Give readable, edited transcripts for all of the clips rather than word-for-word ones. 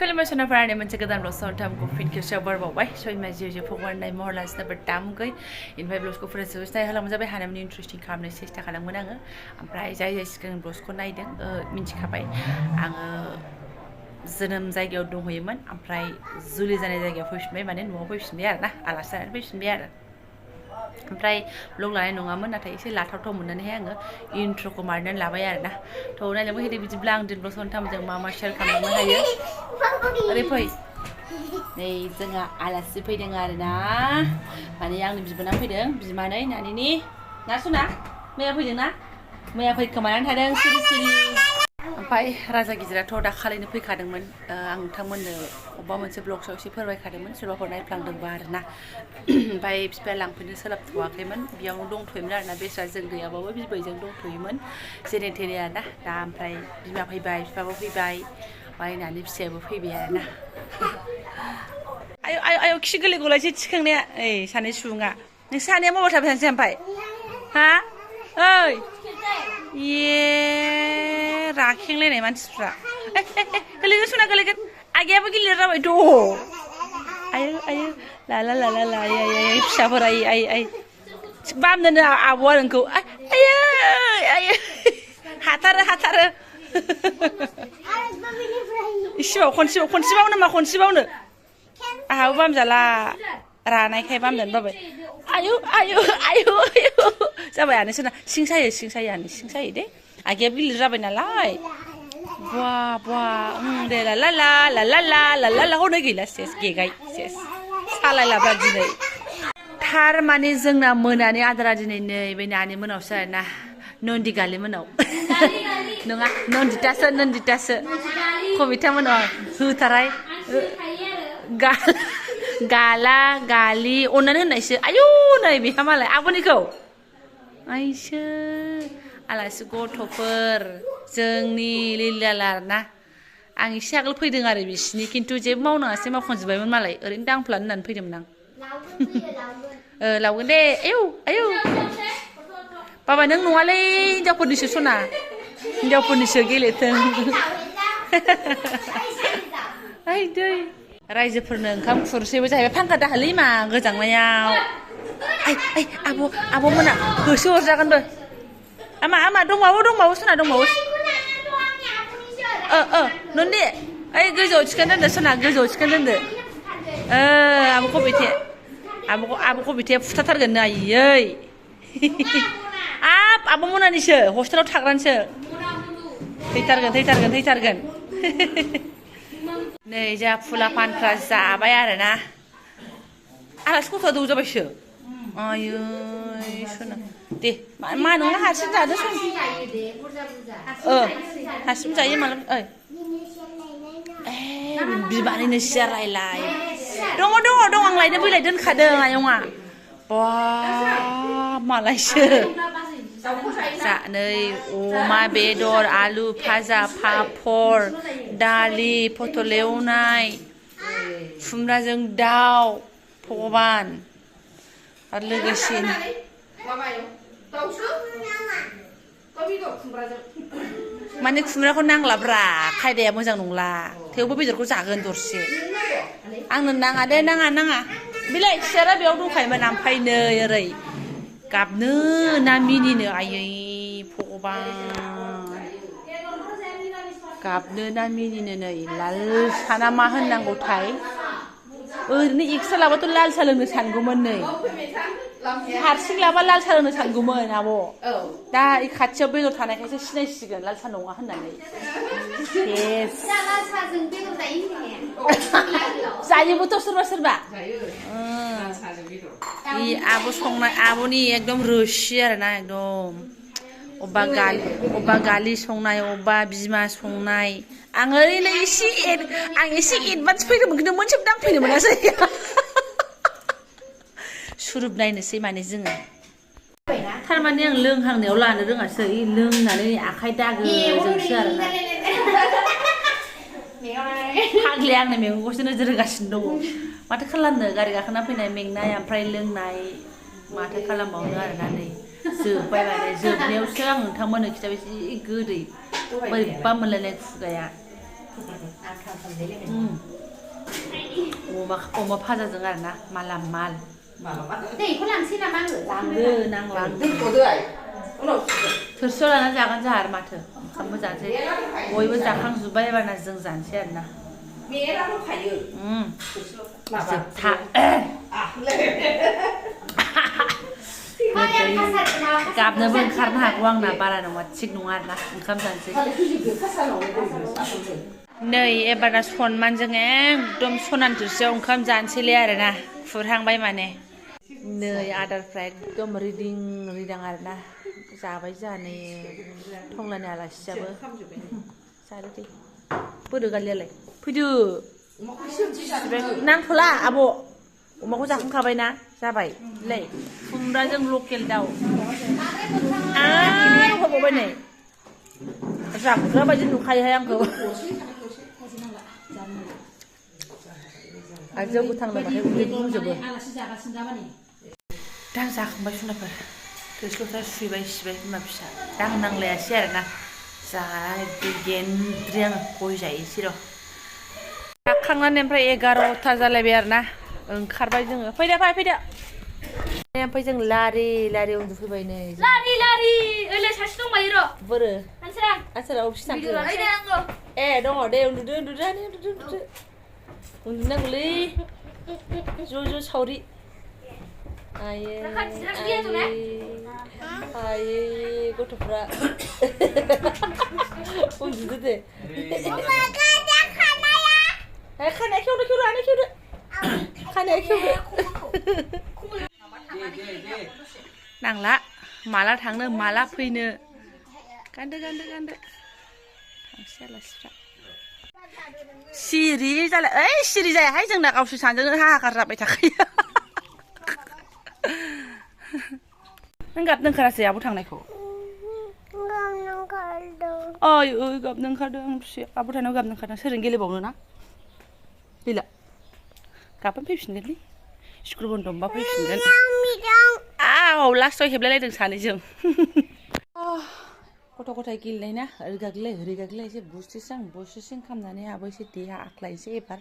खुलुमबाय सोनाफोरानि मोनसे गोदान ब्लगआव नोंथांखौ फिन खेबसेयाव बरबावबाय सयमा जिउ फगवाननाय महर लासिनो दामगै इनफाय ब्लगखौ फरायसो सिनाय होलांबाय जाबाय हानायमानि इन्ट्रेस्टिं खालामनो सेस्था खालामगोन आङो ओमफ्राय जाय सिगां ब्लगखौ नायदों मिन्थिखाबाय आङो जोनोम जायगायाव दंहैयोमोन ओमफ्राय जुलि जानाय जायगायाव फैफिनबाय माने न'आव फैफिनबाय आरो ना आलासि जानानै फैफिनबाय आरो ओमफ्राय ब्लग लानाय नङामोन नाथाय एसे लाथावथाव मोननानैहाय आङो इन्ट्र'खौ मारिनानै लाबाय आरो ना थ' नायलांबाय हैदो बिदिब्ला आं दिनब्ल' सानथामजों मा शेयार खालामनो हायो ओरै फै नै जोंहा आलासि फैदों आरो ना माने आंनि बिबोनां फैदों बिमानै नानिनि ना सना मैया फैदों ना मैया फैखोमानानै थादों सिरि सिरि ओमफ्राय राजा गिदिराथ' दाखालिनो फैखादोंमोन आं नोंथांमोननो अबेबा मोनसे ब्लगसआव एसे फोरमायखादोंमोन सोरबाफोर नायफ्लांदोंबा आरो ना ओमफ्राय बिफाया लांफैनो सोलाबथ'वाखैमोन बेयावनो दंथ'योमोन आरो ना बेस्रा जों गैयाबाबो बिबैजों दंथ'योमोन जेने थेने आरो ना दा ओमफ्राय बिमा फैबाय बिफाबो फैबाय बायनानै फिसायाबो फैबाय आरो ना आयौ आयौ आयौ खि गोरलै गलायसै थिखांनाया ओइ सानै सुबुङा नोंसोर सानैया माबायाव थाबाय थानोसै ओमफ्राय हा ओइ ये राखेंलायनाय मानसिफ्रा गोलैगोन सना गोलैगोन आगैयाबो गिलिर जाबायथ' आयौ आयौ लाला लाला ला आय फिसाफोर आय आय आय बामनोनो आब'आ नोंखौ आयै आयै हाथारो हाथारो इसेबाव खनसेबावनो मा खनसेबावनो आहाबो बामजाला रानायखाय बामजानो बाबाय आयौ आयौ आयौ आयौ जाबाय आनो सोना सिं सायो आनो सिं सायो दे आगैया गिलिर जाबाय नालाय बुवा बुवा दे ला ला ला ला ला ला ला ला ला हनै गैला सेस गेगाय सेस सालायलाब्रा दिनै थार माने जोंना मोनानि आदारा दिनै नै बे नानि मोनावसो आरो ना नन्दि गालि मोनाव नङा नन्दितासो कबिता मोनाव होथाराय गाला गालि अननानै होननायसो आयौ नै बेहा मालाय आब'निखौ आइसो आलासि गथ'फोर जोंनि लिलाला ना आं एसे आगोल फैदों आरो बिसिनि खिन्थु जेबो मावनाङासै मावखांजोब्बायमोन मालाय ओरैनो दांफ्लानो होननानै फैदोंमोन आं लावगोन दे आयौ आयौ बाबा नों नङालै हिनजावफोरनिसो सना हिनजावफोरनिसो गेलेथों ओइ दै रायजोफोरनो ओंखाम खुरसैबो जाहैबाय फांखा दाहोलै मा गोजांनायाव आइ आब' मोना होसो हरजागोनबो आमा दंबावो सना दंबावो नन्दि ओइ गोजौआव थिखोन दोनदो सना गोजौआव थिखोन दोनदो आब' कबिथाया फुथाथारगोन नै आयै आब' मोनानिसो हस्टेलाव थाग्रानिसो थैथारगोन नै जोंहा फुला फानफ्रा जाबाय आरो ना आलासि गथ'आ दौजाबायसो आयै सना दे मा नोंना हारसिं जादो सम हारसिं जायो मालाबा ओइ बिबारनिनो सियारायलाय दङ आं लायनो बैलाय दोनखादों आयंआ बा मालायसो नै अमा बेदर आलु भाजा पापर दालि पटल एवनाय खुमब्राजों दाउ भगबान आरो लोगोसे माने खुमब्राखौ नांलाब्रा खायदाया मोजां नंला थेवबो बेदरखौ जागोन दरसे आंनो नाङा दे नाङा बिलाय सियारा बेयाव दंखायोमोन ओमफ्राय नै ओरै गाबनो ना मिनिनो आयै भगबान गाबनो ना मिनिनो नै लाल साना मा होननांगौथाय ओरैनो एक्सट्रा लाबाथ' लाल सा लोंनो सानगौमोन नै हारसिं लाबा लाल सा लोंनो सानगौमोन आब' दा खाथियाव बेदर थानायखायसो सिनायसिगोन लाल सा नङा होननानै जायोबोथ' सोरबा आब' संनाय आब'नि एकदम रोसि आरोना एकदम अबेबा गालि संनाय अबेबा बिमा संनाय आं ओरैनो एसे एडभान्स फैदोंमोन खिन्थु मोनसेबो दांफैनो मोनासै सुरुप नायनोसै माने जोङो थारमाने आं लोंहांनायाव लानो रोङासै लोंनानै आखाइ दागोजोंसो आरोना फाग्लिया आंनि मैगंखौसो नोजोर होगासिनो दङ माथो खालामनो गारि गाखोना फैनाय मेंनाय ओमफ्राय लोंनाय माथो खालामबावनो आरोना नै जोब्बाय माने जोबनायावसो आं नोंथांमोननो खिथाबाय जि गोदै बोरैबा मोनलायनाय खुगाया अमा फाजाजों आरोना माला माल दैखौ लांसै नामा आङो थोरसियाव लाना जागोन जोंहा आरो माथो ओंखामबो जानोसै बयबो जाखांजोब्बाय एबारना जों जानोसै आरोना जोबथा गाबनोबो ओंखारनो हागौ आंना बारा नङा थिग नङा आरोना ओंखाम जानोसै नै एबारना सनमानजों एकदम सनान थोरसियाव ओंखाम जानोसैलै आरोना खुरहांबाय माने नै आदारफ्रा एकदम रिदिं रिदां आरोना जाबाय जोंहा नै टंलानि आलासियाबो जादो दे बोरो गालियालाय फैदो नांथ'ला आब' अमाखौ जाखांखाबायना जाबाय बिलाय खुमब्राजों लकेल दाउ आरो होबावबाय नै जाग्रा बायदि नुखायोहाय आंखौ आरो जौ गोथां लोंबाथाय उदै बुंजोबो दा जाखांबाय सुनाफोर थोरसि लथा सुबाय सिबाय बिमा फिसा दांनांलायासै आरोना जानानै गेन्द्रि आङो गय जायोसै र' जाखांनानै ओमफ्राय 11ता जालायबाय आरोना ओंखारबाय जोङो फैदो फैदो ओमफ्राय जों लारि लारि उन्दुफैबाय नै लारि लारि ओइलाय सासे दंबायो र' बोरो आनसारा अफिस थांखो ए दङ दे उन्दुदो उन्दुनांगौलै ज' सावरि आयै गथ'फ्रा उन्दुदो दे खानाया खेवदो खानाया खेवदो नांला माला थांनो माला फैनो गानदो थांसै आलासिफ्रा सिरि जालाय ओइ सिरि जायाहाय जोंना गावसोर सानैजों हाहाकार जाबाय थाखायो नों गाबनो ओंखारासै आब' थांनायखौ ओइ गाबनो ओंखारदों आब' थांनायाव गाबनो ओंखारदों सोरजों गेलेबावनो ना गैला गाबोन फैफिनगोनलै स्कुल बन्द मोनबा फैफिनगोन लास्टआव हेबलायलायदों सानैजों गथ' गथाय गेलेनाय ना ओरै एसे बुस्रिस्रां खालामनानै आबो एसे देहा आख्लायनोसै एबार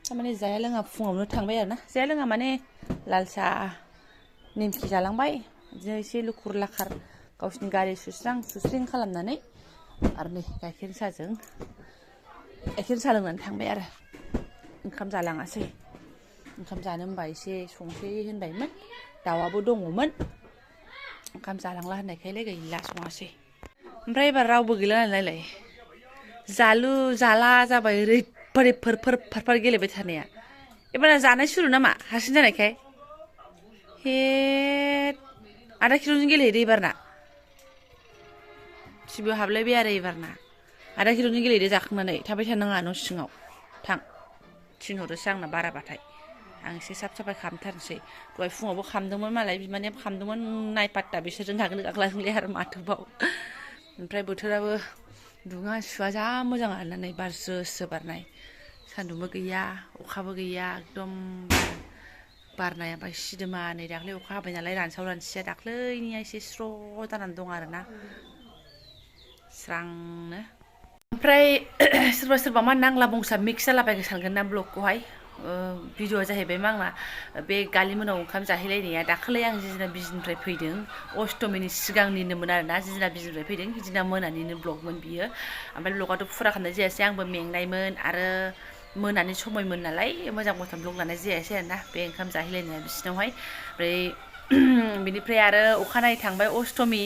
थारमाने जाया लोङा फुङावनो थांबाय आरोना जाया लोङा माने लाल साहा निमखि जालांबाय बिदिनो एसे लुखुर लाखार गावसिनि गारि सुस्रिं खालामनानै आरो नै गाइखेर साहा लोंनानै थांबाय आरो ओंखाम जालाङासै ओंखाम जानो होनबा एसे संसै होनबायमोन दाउआबो दङमोन ओंखाम जालांला होननायखायलाय गैला सङासै ओमफ्राय एबार रावबो गैला नालाय जालु जाला जाबाय ओरैबादि फार गेलेबाय थानाया एबार जानाय सुरु नामा हारसिं जानायखाय हे आधा किल'जों गेलेहैदो एबारना टिभियाव हाबलायबाय आरो एबारना आधा किल'जों गेलेहैदो जाखांनानै थाबाय थानाङा न' सिङाव थां थिनहरोसो आंना बाराबाथाय आं एसे साफाय खालामथारनोसै दहाय फुङावबो खालामदोंमोन मालाय बिमानैया खालामदोंमोन नायपात्ता बिसोरजों गाखोलांलै आरो माथोबाव ओमफ्राय बोथोराबो दुङा सुवा जा मोजां आरोना नै बार स्रो बारनाय सान्दुंबो गैया अखाबो गैया एकदम बारनाया ओमफ्राय सिदोमा नै दाख्लै अखा हाबाय नालाय रानस्रावसिया दाख्लैनिया एसे स्र' जानानै दं आरोना स्रांनो ओमफ्राय सोरबा मा नांला बंसा मिक्स जालाबायनो सानगोन ना ब्लगखौहाय भिडिअ'a जाहैबाय मा आंना बे गालिमोनाव ओंखाम जाहैलायनाया दाखालै आं जिजिना बिजनिफ्राय फैदों अष्टमीनि सिगांनिनोमोन आरोना जिजिना बिजनिफ्राय फैदों जिजिना मोनानिनो ब्लगमोन बियो ओमफ्राय ब्लगआथ' फुरा खालामनाय जायासै आंबो मेंनायमोन आरो मोनानि समायमोन नालाय मोजां ब्लग लानाय जायासै आरोना बे ओंखाम जाहैलायनाया बिसिनावहाय ओमफ्राय बिनिफ्राय आरो अखानायै थांबाय अष्टमी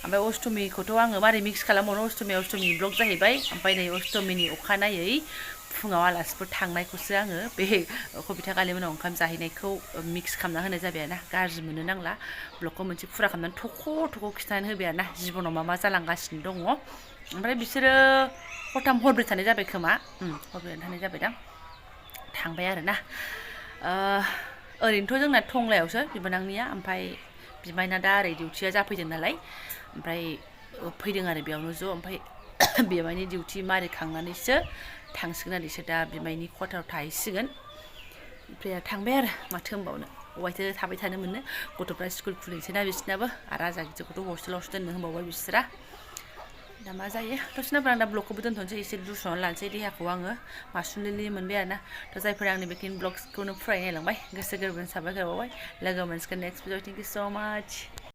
ओमफ्राय अष्टमीखौथ' आङो मारै मिक्स खालामबावनो अष्टमीनि ब्लग जाहैबाय ओमफ्राय नै अष्टमीनि अखानायै फुङाव आलासिफोर थांनायखौसो आङो बे कबिता गालिमोनाव ओंखाम जाहैनायखौ मिक्स खालामना होनाय जाबाय आरोना गाज्रि मोननो नांला ब्लगखौ मोनसे फुरा खालामनानै थख' खिन्थानानै होबाय आरोना जिबनाव मा जालांगासिनो दङ ओमफ्राय बिसोरो हरथाम हरब्रै थानाय जाबाय खोमा हरब्रै थानाय जाबायदां थांबाय आरोना ओरैनोथ' जोंना टंलायावसो बिबोनांनिया ओमफ्राय बिमायना दा ओरै डिउटिया जाफैदों नालाय ओमफ्राय फैदों आरो बेयावनो ज' ओमफ्राय बिमायनि डिउटि मारिखांनानैसो थांसिगोन आरो बिसोर दा बिमायनि क्वार्टाराव थाहैसिगोन ओमफ्राय थांबाय आरो माथो होनबावनो अबायथो थाबाय थानो मोनो गथ'फ्रा स्कुल खुलिनोसैना बिसोरनाबो आरो राजा गिदिरखौथ' हस्टेलावसो दोननो होनबावबाय बिसोरा दा मा जायो दसेनो आं दा ब्लगखौबो दोनथ'नोसै एसे दुसुनानै लानोसै देहाखौ आङो मासुलिलि मोनबाय आरोना थ' जायफोरा आंनि बेखिनि ब्लग्सखौनो फरायनायलांबाय गोसो गोरबोनि साबायखर बावबाय लोगो मोनसिगोन नेक्स्ट भिडिअ थेंक इउ स' माच